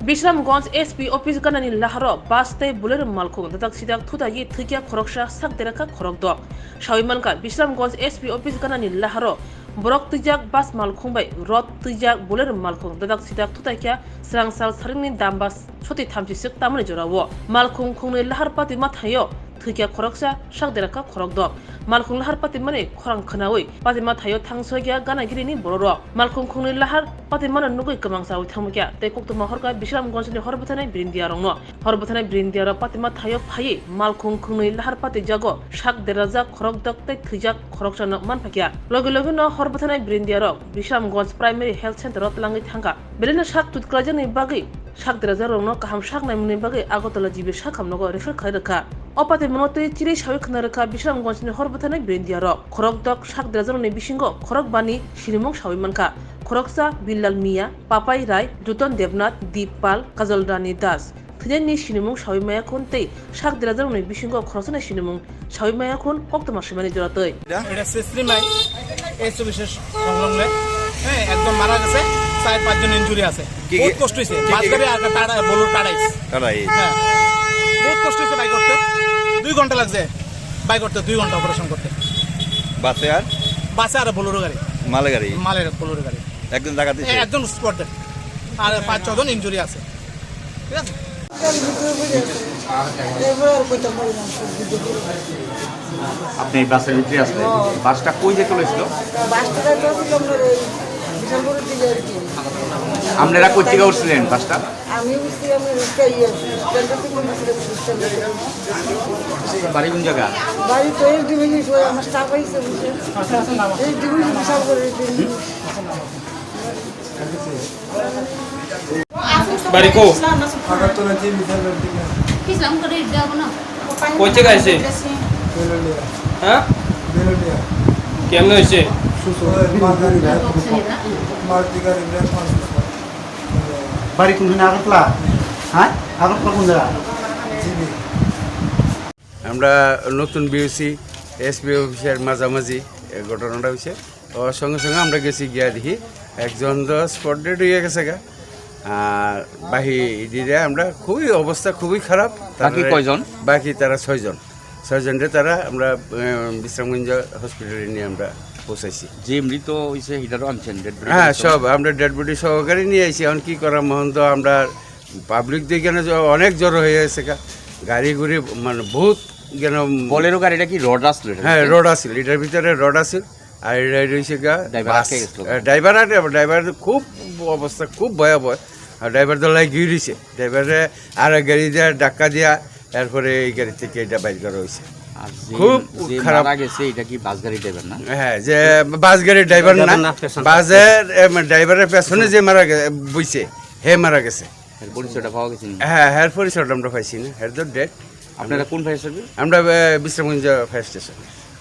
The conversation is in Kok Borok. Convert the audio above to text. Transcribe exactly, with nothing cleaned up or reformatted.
Bisramganj S P office ganani laharo bus tei Bolero malkhung dadak sidak thutagi thwikya khoroksa, sak derakha khorokdok. Sawi mankha, Bisramganj S P office ganani laharo borok twijak bus malkhung bai rot twijak Bolero malkhung dadak sidak thutaikha srangsal saringni damba soti thamchi swk tamani jorao. Malkhung khungnwi lahar patima thaio thwikya khoroksa, sak derakha khorokdok. Malkhung lahar patimani khorang khwnawi patima thaio thangsoikya ganagirini bororok. Malkhung khungnwi lahar patimano nugwi kwmangsawi thangmukya tei koktwma horkha Bisramganjni hor bwthanai birindiyarokno. Hor bwthanai birindiyarok patima thaio phaiwi malkhung khungnwi lahar patijago, sak derajak khorokdok tei thwijak khoroksano manphakya. Logi logino hor bwthanai birindiyarok Bisramganj Primary Health Center-o twlangwi thangkha. Belai no sak tut kwlaijaknai bagwi sak derajakrokno kaham sak naimungni bagwi Agartala G B sakhamnogo refer khlai rwkha. O patimano tei chiri sawi khna rwkha Bisramganjni hor bwthanai birindiyarok. Khorokdok sak derajakrokni bisingo khorokbani sinimung sawi mankha. Khoroksa Billal Miya, Papai Rai, Joton Debnath, Deep Pal, Kajal Rani Das. Thwinani sinimung sawi maya khun tei sak derajakrokni bisingo khoroksani sinimung sawi maya khun koktwma swimani jora twi. এটা শেষ শ্রীমাই এই চব্বিশের সংলগ্নে, হ্যাঁ, একজন মারা গেছে, চার পাঁচজন ইনজুরি আছে। কি কি? বহুত কষ্ট হয়েছে। কি কি? বাস গাড়ি আর টাটা, বোলেরো টাটাইস। টাটাইস। হ্যাঁ, বহুত কষ্ট হয়েছে বাইক করতে। দুই ঘন্টা লাগছে বাইক করতে, দুই ঘন্টা অপারেশন করতে। বাসে আর? বাসে আর বোলেরো গাড়ি। মালে গাড়ি? মালের বোলেরো গাড়ি। একজন জায়গাতে হ্যাঁ, শেষ? একজন স্পট ডেড। আর পাঁচ ছজন ইনজুরি আছে। ঠিক আছে? আপনি এই বাসের ভিতরে আসলেন? বাসটা কই যেতে হয়েছিল? বাসটা যাইতে হচ্ছিল আপনার ওই বিশালগড়ের দিকে আর কি। আপনারা কোথা থেকে উঠছিলেন বাসটা? আমি উঠছি, আমি রিক্সা ইয়ে, স্ট্যান্ড থেকে উঠছি, স্ট্যান্ড থেকে। বাড়ি কোন জায়গা? বাড়ি তো এই ডিভিশন, আমার স্টাফ হয়েছে, বুঝছেন? এই ডিভিশন বিশালগড়ের ডিভিশন। বাড়ি কো? আগরতলা জি বিশাল রোড থেকে। কই থেকে আইছে? বেলুলিয়া। হ্যাঁ? বেলুলিয়া। কেমনে হয়েছে? সুস্থ। ওই মালগাড়ি ব্রেক, মালগাড়ি ব্রেক অন সুস্থ। বাড়ি কোনখানে? আগরতলা? হ্যাঁ, আগরতলা কোন জায়গা? জিবি। আমরা নতুন বিওসি এসপি অফিসের মাঝামাঝি এ ঘটনাটা হয়েছে। ও সঙ্গে সঙ্গে আমরা গেছি গিয়া দেখি একজন তো স্পট ডেড হয়ে গেছে গা। আর বাকি ইদিরে আমরা খুবই অবস্থা খুবই খারাপ। বাকি তারপরে কয়জন? বাকি তারা ছয়জন। ছয়জনরে তারা আমরা, আহ, বিশ্রামগঞ্জ হসপিটালে নিয়ে আমরা পৌঁছাইছি। যে মৃত হইছে, এটারও আনছেন, ডেড বডি হ্যাঁ, সব? সব আমরা ডেড বডি সহকারে নিয়ে আইছি। এখন কি করা, মহন তো আমরা পাবলিক দিয়ে কেন জ-, অনেক জড়ো হয়ে গেছে গা। গাড়ি ঘুড়ি মানে বহুত কেন বোলেরো গাড়িটা কি রড আসলো এটা? হ্যাঁ, রড আসিল, এটার ভিতরে রড আসিল। আর এটা রয়েছে গা ড্রাইভার বাস। আটকে গেছিল। আহ, ড্রাইভার আটকে, ড্রাইভার খুব অবস্থা খুব ভয়াবহ। আর ড্রাইভার তো লাই গিয়ে রয়েছে। ড্রাইভারে আর এক গাড়ি দিয়ে ধাক্কা দিয়া এরপরে এই গাড়ি থেকে এটা বাইর করা হয়েছে। আর যে, খুব যে খারাপ। মারা গেছে, এটা কি বাস গাড়ির ড্রাইভার না? হ্যাঁ, যে বাস গাড়ির ড্রাইভার না, ড্রাইভার না, পেছনে। বাসের, এম, ড্রাইভারের পেছনে যে মারা গে-, বইছে, হে মারা গেছে। এর পরিচয়টা পাওয়া গেছে নি? হ্যাঁ, হ্যাঁ, পরিচয়টা আমরা পাইছি না, হে তো ডেড। আপনারা কোন ফায়ার সার্ভিস? আমরা, এ, বিশ্রামগঞ্জ ফায়ার স্টেশন।